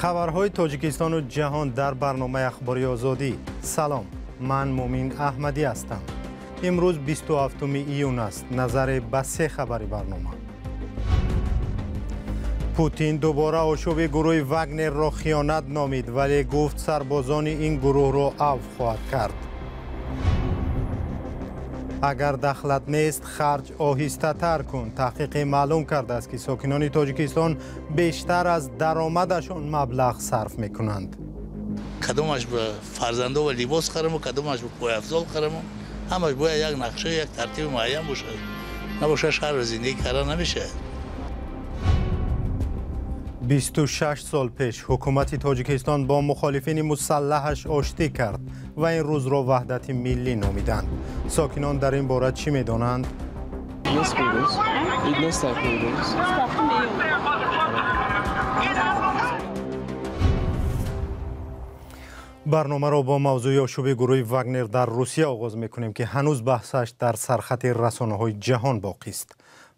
Хабарҳои Тоҷикистону ҷаҳон дар барномаи Ахбори Озодӣ. Салом, ман Мумин Аҳмадӣ ҳастам. Имрӯз 27 июн аст. Назаре ба се хабари барнома. Путин дубора ошӯби гурӯҳи Вагнерро хиёнат номид, вале гуфт сарбозони ин гурӯҳро афв хоҳад кард. Агар дахлат нест, харҷ оҳистатар кун. Таҳқиқе маълум кардааст, ки сокинони Тоҷикистон бештар аз даромадашон маблағ сарф мекунанд. Кадомаш ба фарзандо ва либос хараму, кадомаш ба пойафзол хараму, ҳамаш бояд як нақша, як тартиби муайян бошад. Набошад, шаҳр зиндагӣ карда намешавад. 26 сол пеш ҳукумати Тоҷикистон бо мухолифини мусаллаҳаш оштӣ кард ва ин рӯзро ваҳдати миллӣ номиданд. Сокинон дар ин бора чӣ медонанд? Барномаро бо мавзӯи ошӯби гурӯҳи Вагнер дар Русия оғоз мекунем, ки ҳанӯз баҳсаш дар сархати расонаҳои ҷаҳон боқист.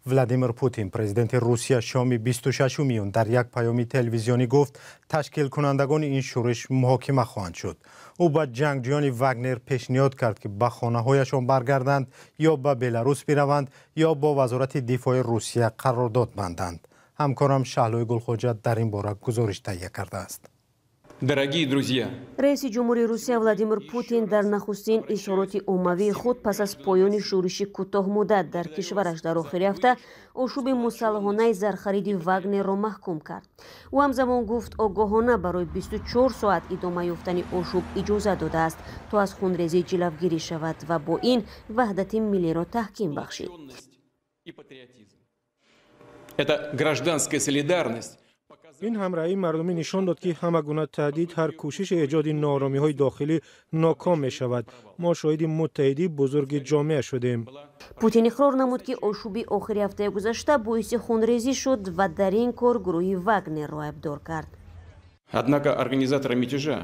Владимир Путин, президенти Русия, шоми 26 июн дар як паёми телевизионӣ гуфт, ташкилкунандагони ин шӯриш муҳокима хоҳанд шуд. Ӯ ба ҷангҷӯёни Вагнер пешниҳод кард, ки ба хонаҳояшон баргарданд ё ба Беларус бираванд ё бо Вазорати дифои Русия қарордод банданд. Ҳамкорам Шаҳлои Гулхоҷа дар ин бора гузориш таҳия кардааст. Дорогие друзья, раиси ҷумҳури Русия Владимир Путин дар нахустин ишороти оммавии худ пас аз поёни шӯриши кӯтоҳмуддат дар кишвараш дар охири ҳафта ошӯби мусаллаҳонаи зархариди Вагнерро маҳкум кард. Ӯ ҳамзамон гуфт, огоҳона барои 24 соат идома ёфтани ошӯб иҷоза додааст, то аз хунрезӣ ҷилавгирӣ шавад ва бо ин ваҳдати миллиро таҳким бахшид. Это гражданская солидарность. Ин ҳамраҳии мардумӣ нишон дод, ки ҳама гуна таҳдид, ҳар кӯшиши эҷоди нооромиҳои дохилӣ ноком мешавад. Мо шоҳиди муттаҳидии бузурги ҷомеа шудем. Путин иқрор намуд, ки ошӯби охири ҳафтаи гузашта боиси хунрезӣ шуд ва дар ин кор гурӯҳи Вагнерро айбдор кард. Однако организаторы мятежа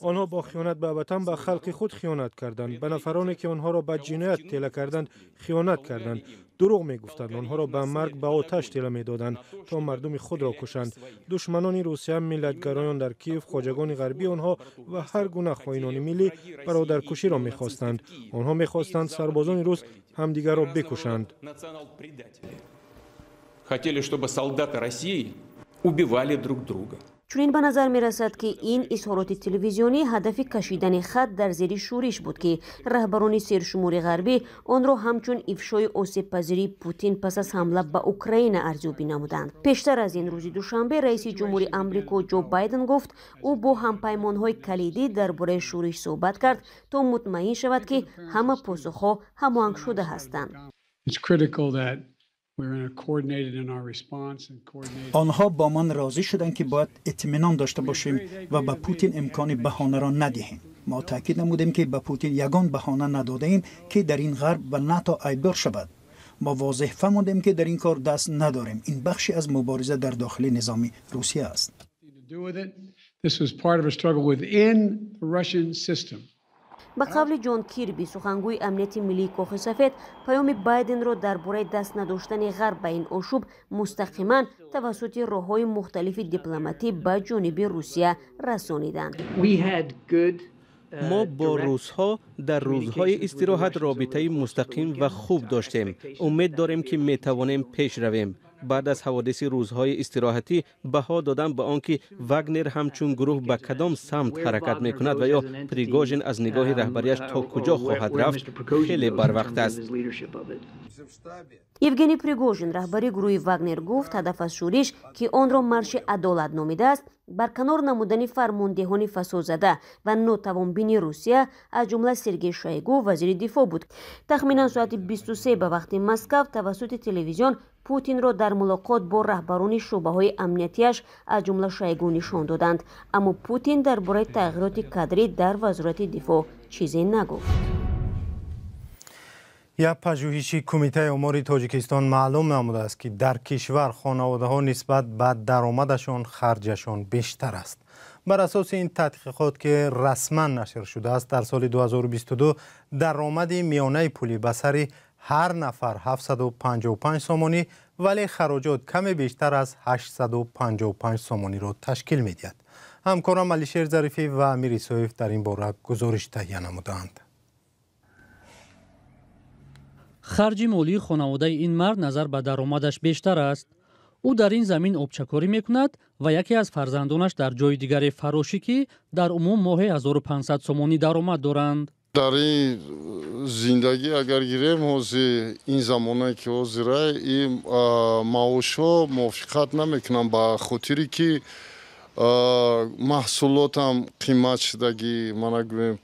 Онҳо бо хиёнат ба ватан ба халқи худ хиёнат карданд, ба нафароне, ки онҳоро ба ҷиноят тела карданд, хиёнат карданд, дурӯғ мегуфтанд, онҳоро ба марг, ба оташ тела медоданд, то мардуми худро кушанд. Душманони Русия, миллатгароён дар Киев, хоҷагони ғарбии онҳо ва ҳар гуна хоинони миллӣ бародаркуширо мехостанд. Онҳо мехостанд сарбозони рус ҳамдигарро бикушанд. Хотели, чтобы солдаты России убивали друг друга. Чунин ба назар мерасад, ки ин изҳороти телевизионӣ ҳадафи кашидани хат дар зери шӯриш буд, ки раҳбарони сершумори ғарбӣ онро ҳамчун ифшои осебпазирии Путин пас аз ҳамла ба Украина арзёбӣ намуданд. Пештар аз ин рӯзи душанбе раиси ҷумҳури Амрико Ҷо Байден гуфт, ӯ бо ҳампаймонҳои калидӣ дар бораи шӯриш суҳбат кард, то мутмаин шавад, ки ҳама посухҳо ҳамоҳангшуда ҳастанд. Онҳо бо ман розӣ шуданд, ки бояд итминон дошта бошем ва ба Путин имкони баҳонаро надиҳем. Мо таъкид намудем, ки ба Путин ягон баҳона надодаем, ки дар ин Ғарб ва НАТО айбдор шавад. Мо возеҳ фаҳмондем, ки дар ин кор даст надорем. Ин бахше аз мубориза дар дохили низоми Русия аст. Ба қавли Ҷон Кирби, сухангӯи амнияти миллии Кохи Сафед, паёми Байденро дар бораи даст надоштани Ғарб ба ин ошӯб мустақиман тавассути роҳҳои мухталифи дипломатӣ ба ҷониби Русия расониданд. Мо бо русҳо дар рӯзҳои истироҳат робитаи мустақим ва хуб доштем. Умед дорем, ки метавонем пеш равем. Баъд аз ҳаводиси рӯзҳои истироҳатӣ баҳо додан ба он ки Вагнер ҳамчун гурӯҳ ба кадом самт ҳаракат мекунад ва ё Пригожин аз нигоҳи раҳбарияш то куҷо хоҳад рафт, хеле барвақт аст. Евгений Пригожин, раҳбари гурӯҳи Вагнер, гуфт, ҳадаф аз шӯриш, ки онро марши адолат номидааст, барканор намудани фармондеҳони фасодзада ва нотавонбини Русия, аз ҷумла Сергей Шойгу, вазири дифоъ буд. Тахминан соати 23 ба вақти Москав тавассути телевизион Путинро дар мулоқот бо раҳбарони шӯъбаҳои амниятиаш, аз ҷумла Шойгу, нишон доданд. Аммо Путин дар бораи тағйироти кадрӣ дар Вазорати дифоъ чизе нагуфт. Як пажӯҳиши Кумитаи омори Тоҷикистон маълум намудааст, ки дар кишвар хонаводаҳо нисбат ба даромадашон харҷашон бештар аст. Бар асоси ин тадқиқот, ки расман нашр шудааст, дар соли 2022 даромади миёнаи пулӣ ба сари ҳар нафар 755 сомонӣ Вале хароҷот каме бештар аз 855 сомониро ташкил медиҳад. Ҳамкорам Алишер Зарифӣ ва Амир Исоев дар ин бора гузориш таҳия намудаанд. Харҷи молии хонаводаи ин мард назар ба даромадаш бештар аст. Ӯ дар ин замин обчакорӣ мекунад ва яке аз фарзандонаш дар ҷои дигаре фарошӣ, ки дар умум моҳе 1500 сомонӣ даромад доранд. Дар ин зиндагӣ агар гирем, ҳозир ин замонае ки ҳозира, ин маошҳо мувофиқат намекунанд, ба хотире ки маҳсулотам қимат шудагӣ, мана гӯем,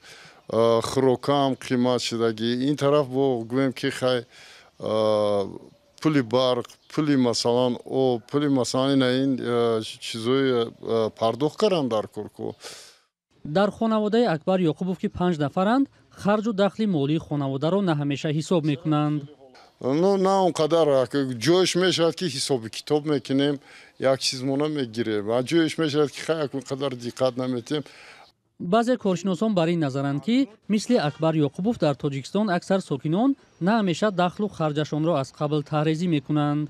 хӯрокам қимат шудагӣ. Ин тараф бо гӯем ки хай пули барқ, пули масалан об, пули масалан ина ин чизҳои пардохт кардан дар корку. Дар хонаводаи Акбар Ёқубов, ки 5 нафаранд, харҷу дахли молии хонаводаро на ҳамеша ҳисоб мекунанд. Ну, на он қадар. Ҷояш мешавад, ки ҳисоби китоб мекунем, як чизмона мегирем, ва ҷояш мешавад, ки хай он қадар диққат наметиҳем. Баъзе коршиносон бар ин назаранд, ки мисли Акбар Ёқубов дар Тоҷикистон аксар сокинон на ҳамеша дахлу харҷашонро аз қабл таҳрезӣ мекунанд.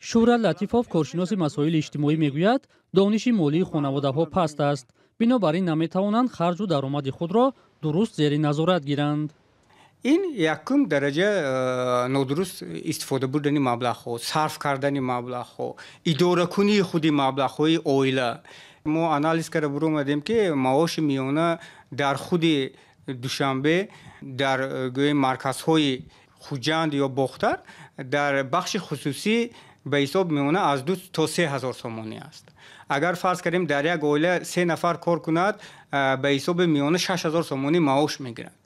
Шӯҳрат Латифов, коршиноси масоили иҷтимоӣ, мегӯяд, дониши молии хонаводаҳо паст аст, бинобар ин наметавонанд харҷу даромади худро дуруст зери назорат гиранд. Ин якум дараҷа нодуруст истифода бурдани маблағҳо, сарф кардани маблағҳо, идоракунии худи маблағҳои оила. Мо анализ карда буромадем, ки маоши миёна дар худи Душанбе, дар гӯем марказҳои Хуҷанд ё Бохтар дар бахши хусусӣ ба ҳисоб миёна аз 2 то 3 ҳазор сомонӣ аст. Агар фарз кардем, дар як оила 3 нафар кор кунад, ба ҳисоби миёна 6 ҳазор сомонӣ маош мегирад.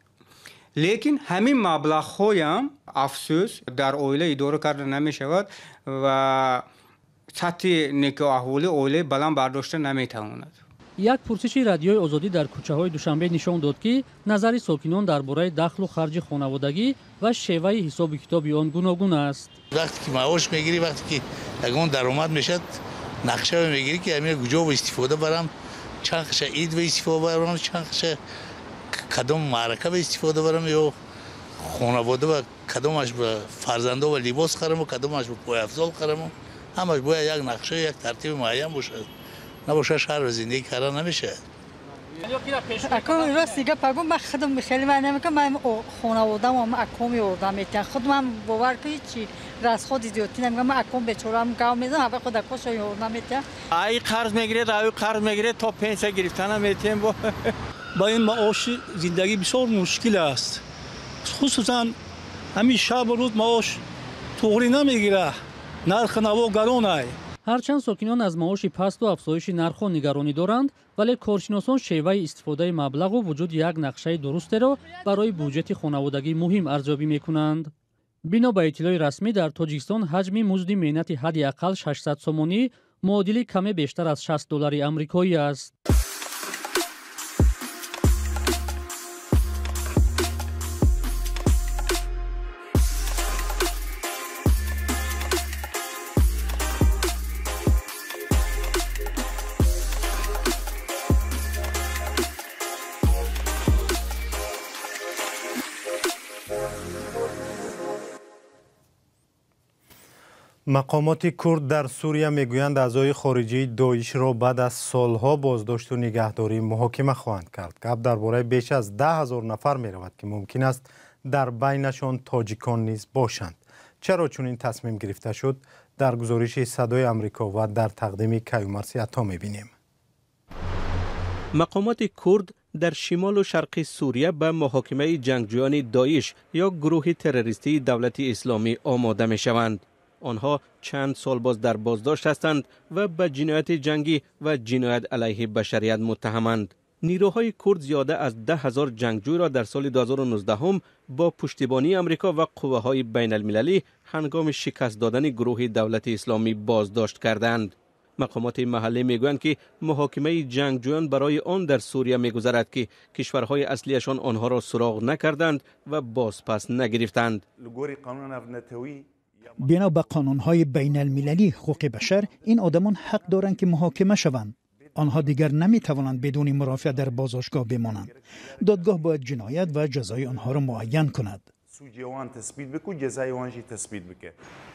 Лекин ҳамин маблағҳоям, афсӯс, дар оила идора карда намешавад ва сатҳи некӯаҳволии оила баланд бардошта наметавонад. Як пурсиши Радиои Озодӣ дар кӯчаҳои Душанбе нишон дод, ки назари сокинон дар бораи дахлу харҷи хонаводагӣ ва шеваи ҳисобу китоби он гуногун аст. Вақте ки маош мегирӣ, вақте ки ягон даромад мешавад, нақша мегирӣ, ки ҳамин куҷо истифода барам, чанд қаша ид истифода барам, чанд қаша кадом маърака истифода барам, ё хонавода ва кадомаш ба фарзандо ва либос хараму, кадомаш ба пойафзол хараму. Ҳамаш бояд як нақша, як тартиби муайян бошад. Набошад, шаҳр зиндагӣ кардан намешавад. Акун рости гап агу, ман худам хеле ман намекунам, ман хонаводаам аком ёрдам метиҳанд. Худам бовар кунед, чи расходи зиёдтӣ намекунам. Ман аком бечораам гав мезанам, ҳава худ акошо ёрдам метиҳанд. Ай қарз мегиред, ай қарз мегиред, то пенсия гирифтана метиҳем. Ба ин маоши зиндагӣ бисёр мушкил аст. Хусусан ҳамин шабу рӯз маош туғрӣ намегирад, нархи наво гарон ай. Ҳарчанд сокинон аз маоши пасту афзоиши нархҳо нигаронӣ доранд, вале коршиносон шеваи истифодаи маблағу вуҷуди як нақшаи дурустеро барои буҷети хонаводагӣ муҳим арзёбӣ мекунанд. Бино ба иттилои расмӣ, дар Тоҷикистон ҳаҷми музди меҳнати ҳадди ақал 600 сомонӣ, муодили каме бештар аз 60 доллари амрикоӣ аст. Мақомоти курд дар Сурия мегӯянд, аъзои хориҷии Доишро баъд аз солҳо боздошту нигаҳдорӣ муҳокима хоҳанд кард. Гап дар бораи беш аз 10 000 нафар меравад, ки мумкин аст дар байнашон тоҷикон низ бошанд. Чаро чунин тасмим гирифта шуд, дар гузориши Садои Амрико ва дар тақдими Каюмарси Ато мебинем. Мақомоти курд дар шимолу шарқи Сурия ба муҳокимаи ҷангҷӯёни Доиш ё гурӯҳи террористии Давлати Исломӣ омода мешаванд. Онҳо чанд сол боз дар боздошт ҳастанд ва ба ҷинояти ҷангӣ ва ҷиноят алайҳи башарият муттаҳаманд. Нирӯҳои курд зиёда аз 10 000 ҷангҷӯйро дар соли 2019 бо пуштибонии Амрико ва қувваҳои байналмилалӣ ҳангоми шикаст додани гурӯҳи Давлати Исломӣ боздошт карданд. Мақомоти маҳаллӣ мегӯянд, ки муҳокимаи ҷангҷӯён барои он дар Сурия мегузарад, ки кишварҳои аслияшон онҳоро суроғ накарданд ва бозпас нагирифтанд. Бино ба қонунҳои байналмилалии ҳуқуқи башар, ин одамон ҳақ доранд, ки муҳокима шаванд. Онҳо дигар наметавонанд бидуни мурофиа дар боздоштгоҳ бимонанд. Додгоҳ бояд ҷиноят ва ҷазои онҳоро муайян кунад.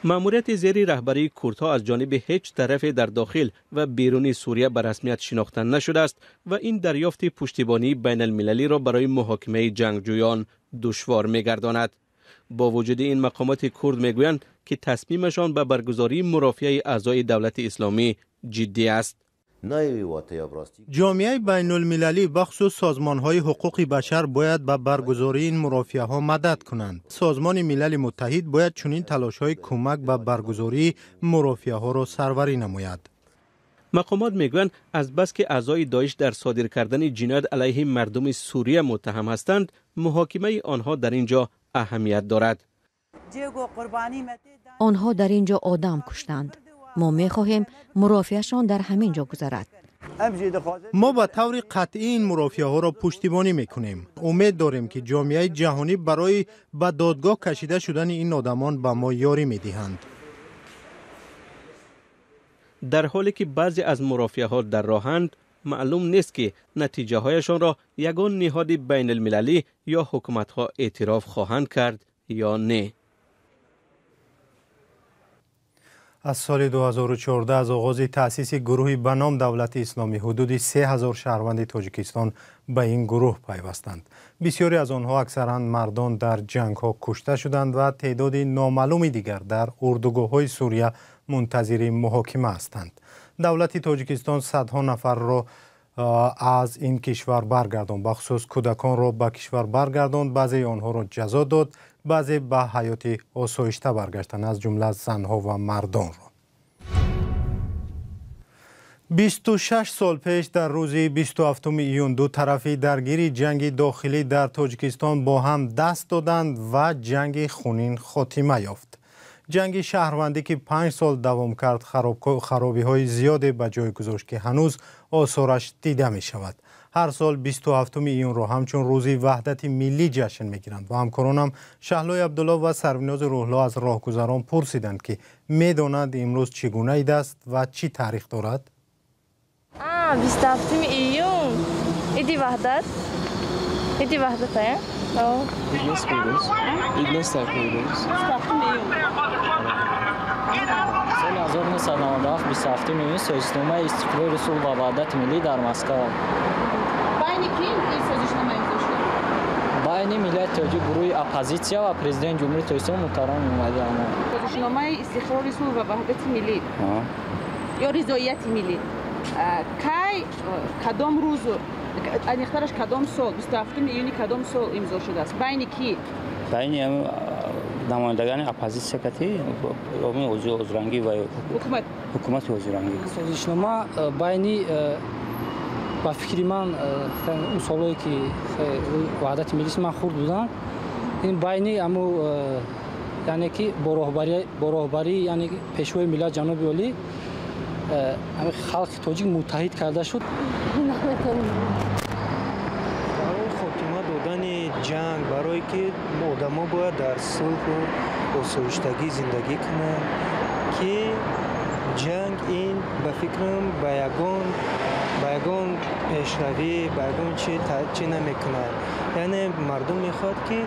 Маъмурияти зери раҳбарии курдҳо аз ҷониби ҳеҷ тарафе дар дохил ва беруни Сурия ба расмият шинохта нашудааст ва ин дарёфти пуштибонии байналмилалиро барои муҳокимаи ҷангҷӯён душвор мегардонад. Бо вуҷуди ин мақомоти курд мегӯянд ки тасмимашон ба баргузории мурофиаи аъзои давлати исломӣ ҷиддӣ аст. Ҷомеаи байнулмилалӣ, бахусус созмонҳои ҳуқуқи башар, бояд ба баргузории ин мурофиаҳо мадад кунанд. Созмони Милали Муттаҳид бояд чунин талошҳои кӯмак ба баргузории мурофиаҳоро сарварӣ намояд. Мақомот мегӯянд аз бас ки аъзои Доиш дар содир кардани ҷиноят алайҳи мардуми Сурия муттаҳам ҳастанд, муҳокимаи онҳо дар ин ҷо аҳамият дорад. Онҳо дар ин ҷо одам куштанд. Мо мехоҳем мурофиашон дар ҳамин ҷо гузарад. Мо ба таври қатъӣ ин мурофиаҳоро пуштибонӣ мекунем. Умед дорем ки ҷомеаи ҷаҳонӣ барои ба додгоҳ кашида шудани ин одамон ба мо ёрӣ медиҳанд. Дар ҳоле ки баъзе аз мурофиаҳо дар роҳанд, маълум нест ки натиҷаҳояшонро ягон ниҳоди байналмилалӣ ё ҳукуматҳо эътироф хоҳанд кард ё не. Аз соли 2014 аз оғози таъсиси гурӯҳи ба ном Давлати Исломӣ ҳудуди 3000 шаҳрванди Тоҷикистон ба ин гурӯҳ пайвастанд. Бисёре аз онҳо, аксаран мардон, дар ҷангҳо кушта шуданд ва теъдоди номаълуми дигар дар урдугоҳҳои Сурия мунтазири муҳокима ҳастанд. Давлати Тоҷикистон садҳо нафарро аз ин кишвар баргардонд, бахусус кӯдаконро ба кишвар баргардонд, баъзеи онҳоро ҷазо дод, баъзе ба ҳаёти осоишта баргаштанд, аз ҷумла занҳо ва мардонро. 26 сол пеш дар рӯзи 27 июн ду тарафи даргири ҷанги дохилӣ дар Тоҷикистон бо ҳам даст доданд ва ҷанги хунин хотима ёфт. Ҷанги шаҳрвандӣ ки 5 сол давом кард, харобиҳои зиёде ба ҷой гузошт ки ҳанӯз осораш дида мешавад. Ҳар сол 27 июнро ҳамчун рӯзи ваҳдати миллӣ ҷашн мегиранд ва ҳамкоронам Шаҳлои Абдулло ва Сарвинози Рӯҳло аз роҳгузарон пурсиданд ки медонанд имрӯз чӣ гуна ид аст ва чӣ таърих дорад. 27 июн иди ваҳдат, иди ваҳдат, а? Ид нест имрӯз? Ид нест имрӯз? 27 июн. Соли 1997 27 июн созишномаи истиқлоли сулҳ ва ваҳдати миллӣ дар Москва. Байни ки ин созишнома имзо шуд? Байни миллати тоҷик, гурӯҳи оппозитсия ва президенти Ҷумҳурии Тоҷикистон муҳтарам Эмомалӣ Раҳмон. Созишномаи истиқлоли сулҳ ва ваҳдати миллӣ ё ризоияти миллӣ кай, кадом рӯзу, аниқтараш кадом сол, 27 июни кадом сол имзо шудааст? Байни ки? Байни намояндагони оппозитсия кати озурангӣ ва ҳукумати озурангӣ. Созишнома байни, ба фикри ман, он солҳое ки ваҳдати миллист ман хурд будам, ин байни аму яъне ки бо роҳбарии яъне пешвои миллат ҷаноби олӣ халқи тоҷик муттаҳид карда шуд. Барои хотима додани ҷанг, барое ки одамо бояд дар сулҳу осоиштагӣ зиндагӣ кунанд, ки ҷанг ин ба фикрам ба ягон пешравӣ, ба ягон чӣ намекунад. Яъне мардум мехоҳад ки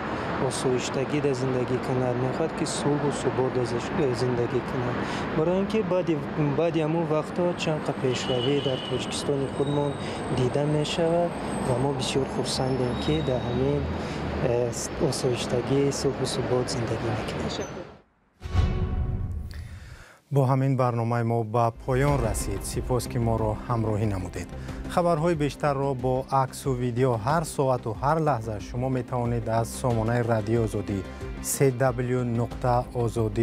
осоиштагӣ дар зиндагӣ кунад, мехоҳад ки сулҳу субот дар зиндагӣ кунад. Барои ин ки баъди ҳамон вақтҳо чанд қа пешравӣ дар Тоҷикистони худмон дида мешавад ва мо бисёр хурсандем ки дар ҳамин осоиштагӣ, сулҳу субот зиндагӣ мекунем. Бо ҳамин барномаи мо ба поён расид. Сипос ки моро ҳамроҳӣ намудед. Хабарҳои бештарро бо аксу видео ҳар соату ҳар лаҳза шумо метавонед аз сомонаи Радиои Озодӣ cw.ozodi.org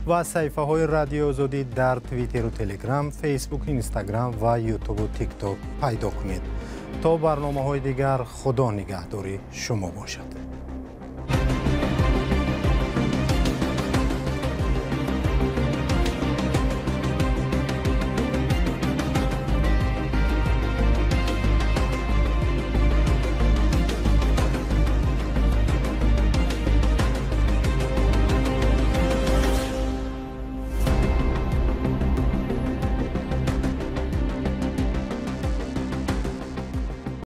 ва саҳифаҳои Радиои Озодӣ дар Твиттеру Телеграм, Фейсбук, Инстаграм ва Ютубу Тикток пайдо кунед. То барномаҳои дигар Худо нигаҳдори шумо бошад.